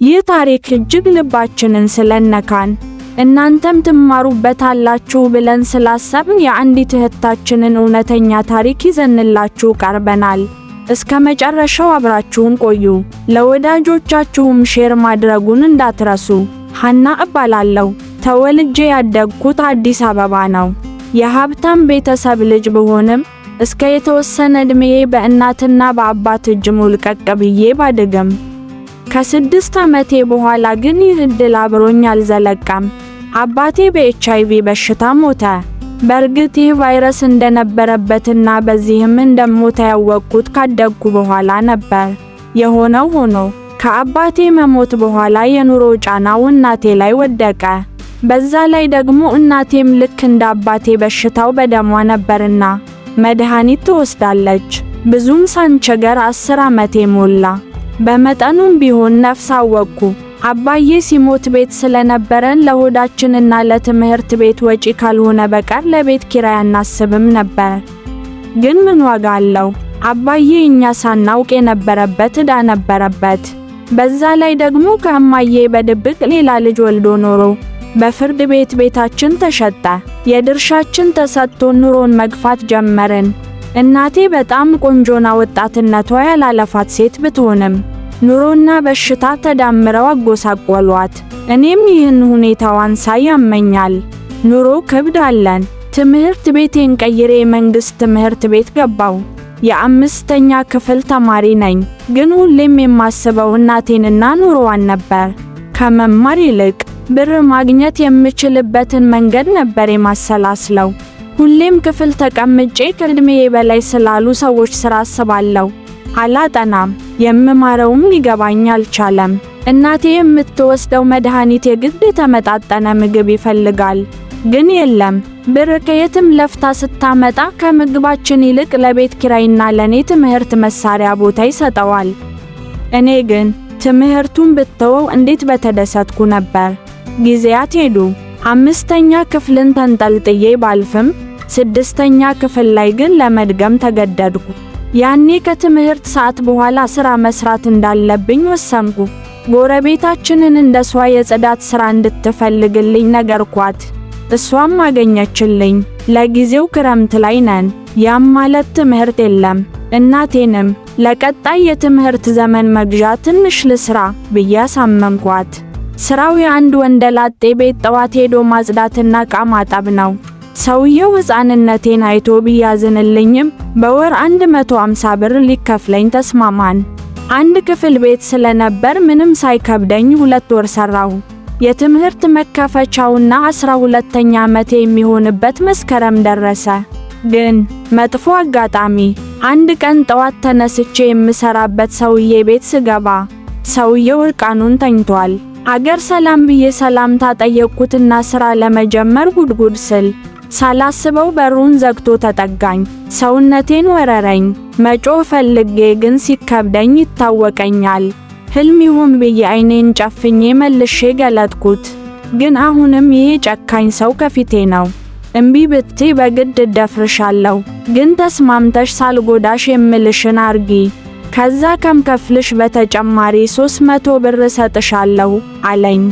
ይህ ታሪክ እጅግ ልባችንን ስለነካን እናንተም ትማሩበታላችሁ ብለን ስላሰብን የአንዲት እህታችንን እውነተኛ ታሪክ ይዘንላችሁ ቀርበናል። እስከ መጨረሻው አብራችሁን ቆዩ። ለወዳጆቻችሁም share ማድረጉን እንዳትረሱ። ሐና እባላለሁ። ተወልጄ ያደግኩት አዲስ አበባ ነው። የሀብታም ቤተሰብ ልጅ ብሆንም እስከ የተወሰነ ዕድሜዬ በእናትና በአባት እጅ ሙልቀቅ ብዬ ባድግም ከ6 ዓመቴ በኋላ ግን ይህ ዕድል አብሮኝ አልዘለቀም። አባቴ በኤችአይቪ በሽታ ሞተ። በእርግጥ ይህ ቫይረስ እንደነበረበትና በዚህም እንደሞተ ያወቅኩት ካደግኩ በኋላ ነበር። የሆነው ሆኖ ከአባቴ መሞት በኋላ የኑሮ ጫናው እናቴ ላይ ወደቀ። በዛ ላይ ደግሞ እናቴም ልክ እንደ አባቴ በሽታው በደሟ ነበርና መድኃኒት ትወስዳለች። ብዙም ሳንቸገር 10 ዓመቴ ሞላ። በመጠኑም ቢሆን ነፍስ አወቅኩ። አባዬ ሲሞት ቤት ስለነበረን ለሆዳችንና ለትምህርት ቤት ወጪ ካልሆነ በቀር ለቤት ኪራይ አናስብም ነበር። ግን ምን ዋጋ አለው? አባዬ እኛ ሳናውቅ የነበረበት ዕዳ ነበረበት። በዛ ላይ ደግሞ ከእማዬ በድብቅ ሌላ ልጅ ወልዶ ኖሮ በፍርድ ቤት ቤታችን ተሸጠ። የድርሻችን ተሰጥቶ ኑሮን መግፋት ጀመርን። እናቴ በጣም ቆንጆና ወጣትነቷ ያላለፋት ሴት ብትሆንም ኑሮና በሽታ ተዳምረው አጎሳቆሏት። እኔም ይህን ሁኔታዋን ሳይ ያመኛል። ኑሮ ክብድ አለን። ትምህርት ቤቴን ቀይሬ የመንግስት ትምህርት ቤት ገባው። የአምስተኛ ክፍል ተማሪ ነኝ፣ ግን ሁሌም የማስበው እናቴንና ኑሮዋን ነበር። ከመማር ይልቅ ብር ማግኘት የምችልበትን መንገድ ነበር የማሰላስለው። ሁሌም ክፍል ተቀምጬ ከዕድሜዬ በላይ ስላሉ ሰዎች ስራ አስባለሁ። አላጠናም፣ የምማረውም ሊገባኝ አልቻለም። እናቴ የምትወስደው መድኃኒት የግድ የተመጣጠነ ምግብ ይፈልጋል፣ ግን የለም። ብር ከየትም ለፍታ ስታመጣ ከምግባችን ይልቅ ለቤት ኪራይና ለኔ ትምህርት መሳሪያ ቦታ ይሰጠዋል። እኔ ግን ትምህርቱን ብተወው እንዴት በተደሰትኩ ነበር። ጊዜያት ሄዱ። አምስተኛ ክፍልን ተንጠልጥዬ ባልፍም ስድስተኛ ክፍል ላይ ግን ለመድገም ተገደድኩ። ያኔ ከትምህርት ሰዓት በኋላ ስራ መስራት እንዳለብኝ ወሰንኩ። ጎረቤታችንን እንደሷ የጽዳት ስራ እንድትፈልግልኝ ነገርኳት። እሷም አገኘችልኝ። ለጊዜው ክረምት ላይ ነን። ያም ማለት ትምህርት የለም። እናቴንም ለቀጣይ የትምህርት ዘመን መግዣ ትንሽ ልስራ ብዬ አሳመንኳት። ስራው የአንድ ወንደላጤ ቤት ጠዋት ሄዶ ማጽዳትና ዕቃ ማጠብ ነው። ሰውየው ሕፃንነቴን አይቶ ቢያዝንልኝም በወር 150 ብር ሊከፍለኝ ተስማማን። አንድ ክፍል ቤት ስለነበር ምንም ሳይከብደኝ 2 ወር ሰራሁ። የትምህርት መከፈቻውና 12ኛ ዓመቴ የሚሆንበት መስከረም ደረሰ። ግን መጥፎ አጋጣሚ፣ አንድ ቀን ጠዋት ተነስቼ የምሰራበት ሰውዬ ቤት ስገባ ሰውየው እርቃኑን ተኝቷል። አገር ሰላም ብዬ ሰላምታ ጠየቅኩትና ስራ ለመጀመር ጉድጉድ ስል ሳላስበው በሩን ዘግቶ ተጠጋኝ። ሰውነቴን ወረረኝ። መጮህ ፈልጌ ግን ሲከብደኝ ይታወቀኛል። ህልም ይሁን ብዬ አይኔን ጨፍኜ መልሼ ገለጥኩት። ግን አሁንም ይሄ ጨካኝ ሰው ከፊቴ ነው። እምቢ ብትይ በግድ እደፍርሻለሁ፣ ግን ተስማምተሽ ሳልጎዳሽ የምልሽን አርጊ። ከዛ ከምከፍልሽ በተጨማሪ 300 ብር እሰጥሻለሁ አለኝ።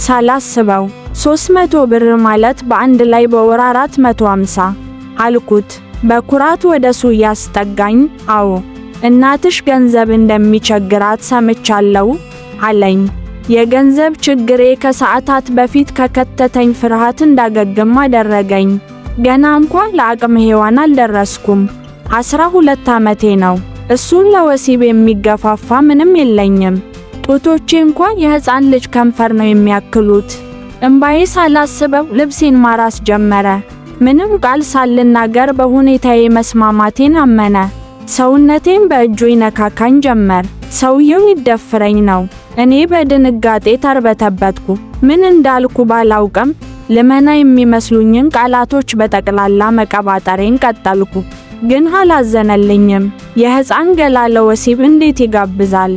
ሳላስበው 300 ብር ማለት በአንድ ላይ በወር 450 አልኩት። በኩራት ወደሱ እያስጠጋኝ፣ አዎ እናትሽ ገንዘብ እንደሚቸግራት ሰምቻለሁ አለኝ። የገንዘብ ችግሬ ከሰዓታት በፊት ከከተተኝ ፍርሃት እንዳገግም አደረገኝ። ገና እንኳ ለአቅመ ሔዋን አልደረስኩም። 12 ዓመቴ ነው። እሱን ለወሲብ የሚገፋፋ ምንም የለኝም። ጡቶቼ እንኳ የሕፃን ልጅ ከንፈር ነው የሚያክሉት። እምባዬ ሳላስበው ልብሴን ማራስ ጀመረ። ምንም ቃል ሳልናገር በሁኔታዬ መስማማቴን አመነ። ሰውነቴን በእጁ ይነካካኝ ጀመር። ሰውየው ሊደፍረኝ ነው። እኔ በድንጋጤ ተርበተበትኩ። ምን እንዳልኩ ባላውቅም ልመና የሚመስሉኝን ቃላቶች በጠቅላላ መቀባጠሬን ቀጠልኩ። ግን አላዘነልኝም። የሕፃን ገላ ለወሲብ እንዴት ይጋብዛል?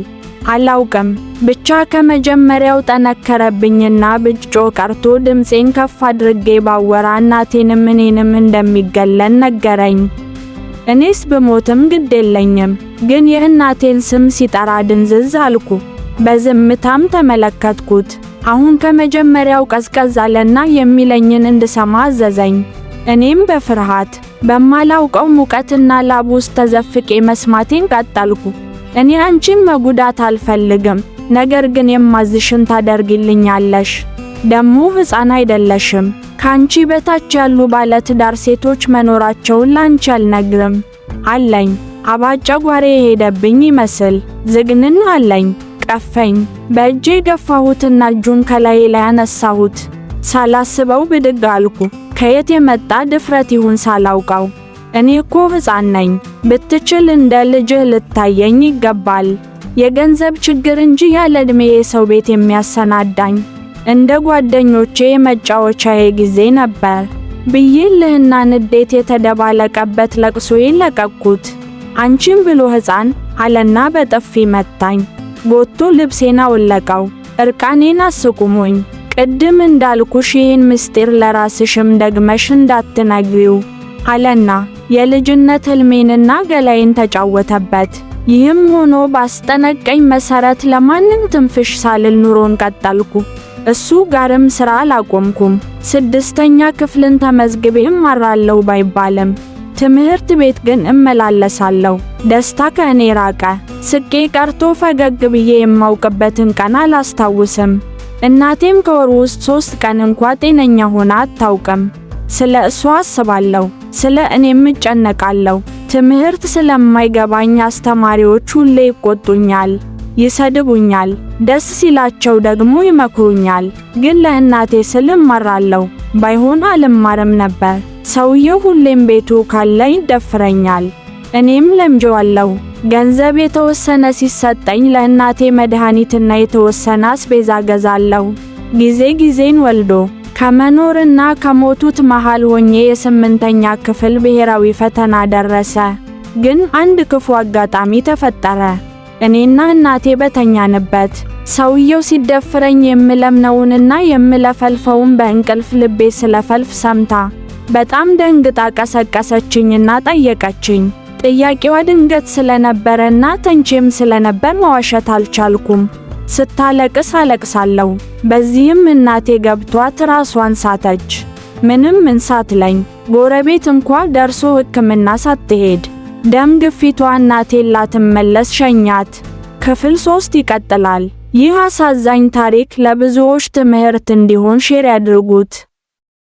አላውቅም። ብቻ ከመጀመሪያው ጠነከረብኝና ብጮህ ቀርቶ ድምፄን ከፍ አድርጌ ባወራ እናቴንም እኔንም እንደሚገለን ነገረኝ። እኔስ ብሞትም ግድ የለኝም፣ ግን የእናቴን ስም ሲጠራ ድንዝዝ አልኩ። በዝምታም ተመለከትኩት። አሁን ከመጀመሪያው ቀዝቀዝ አለና የሚለኝን እንድሰማ አዘዘኝ። እኔም በፍርሃት በማላውቀው ሙቀትና ላብ ውስጥ ተዘፍቄ መስማቴን ቀጠልኩ። እኔ አንቺን መጉዳት አልፈልግም፣ ነገር ግን የማዝሽን ታደርጊልኛለሽ። ደሞ ሕፃን አይደለሽም። ካንቺ በታች ያሉ ባለትዳር ሴቶች መኖራቸውን ላንቺ አልነግርም አለኝ። አባጨጓሬ የሄደብኝ ይመስል ዝግንን አለኝ። ቀፈኝ። በእጄ ገፋሁትና እጁን ከላዬ ላይ አነሳሁት። ሳላስበው ብድግ አልኩ። ከየት የመጣ ድፍረት ይሁን ሳላውቀው። እኔ እኮ ሕፃን ነኝ። ብትችል እንደ ልጅህ ልታየኝ ይገባል። የገንዘብ ችግር እንጂ ያለ ዕድሜ የሰው ቤት የሚያሰናዳኝ እንደ ጓደኞቼ የመጫወቻዬ ጊዜ ነበር ብዬ እልህና ንዴት የተደባለቀበት ለቅሶዬን ለቀቅኩት። አንቺም ብሎ ሕፃን አለና በጥፊ መታኝ። ጎትቶ ልብሴን አወለቀው። እርቃኔን አስቁሞኝ፣ ቅድም እንዳልኩሽ ይህን ምስጢር ለራስሽም ደግመሽ እንዳትነግሪው አለና የልጅነት ሕልሜንና ገላዬን ተጫወተበት። ይህም ሆኖ ባስጠነቀኝ መሰረት ለማንም ትንፍሽ ሳልል ኑሮን ቀጠልኩ። እሱ ጋርም ስራ አላቆምኩም። 6ኛ ክፍልን ተመዝግቤ እማራለሁ ባይባልም ትምህርት ቤት ግን እመላለሳለሁ። ደስታ ከእኔ ራቀ። ስቄ ቀርቶ ፈገግ ብዬ የማውቅበትን ቀን አላስታውስም። እናቴም ከወር ውስጥ 3 ቀን እንኳ ጤነኛ ሆና አታውቅም። ስለ እሷ አስባለሁ፣ ስለ እኔም እጨነቃለሁ። ትምህርት ስለማይገባኝ አስተማሪዎች ሁሌ ይቆጡኛል፣ ይሰድቡኛል። ደስ ሲላቸው ደግሞ ይመክሩኛል። ግን ለእናቴ ስል እማራለሁ። ባይሆን አልማርም ነበር። ሰውየው ሁሌም ቤቱ ካለ ይደፍረኛል። እኔም ለምጄዋለሁ። ገንዘብ የተወሰነ ሲሰጠኝ ለእናቴ መድኃኒትና የተወሰነ አስቤዛ ገዛለሁ። ጊዜ ጊዜን ወልዶ ከመኖርና ከሞቱት መሃል ሆኜ የ8ኛ ክፍል ብሔራዊ ፈተና ደረሰ። ግን አንድ ክፉ አጋጣሚ ተፈጠረ። እኔና እናቴ በተኛንበት ሰውየው ሲደፍረኝ የምለምነውንና የምለፈልፈውን በእንቅልፍ ልቤ ስለፈልፍ ሰምታ በጣም ደንግጣ ቀሰቀሰችኝና ጠየቀችኝ። ጥያቄዋ ድንገት ስለነበረና ተንቼም ስለነበር መዋሸት አልቻልኩም። ስታለቅስ አለቅሳለሁ። በዚህም እናቴ ገብቷት ራሷን ሳተች። ምንም እንሳትለኝ ጎረቤት እንኳ ደርሶ ሕክምና ሳትሄድ ደም ግፊቷ እናቴን ላትመለስ ሸኛት። ክፍል 3 ይቀጥላል። ይህ አሳዛኝ ታሪክ ለብዙዎች ትምህርት እንዲሆን share ያድርጉት።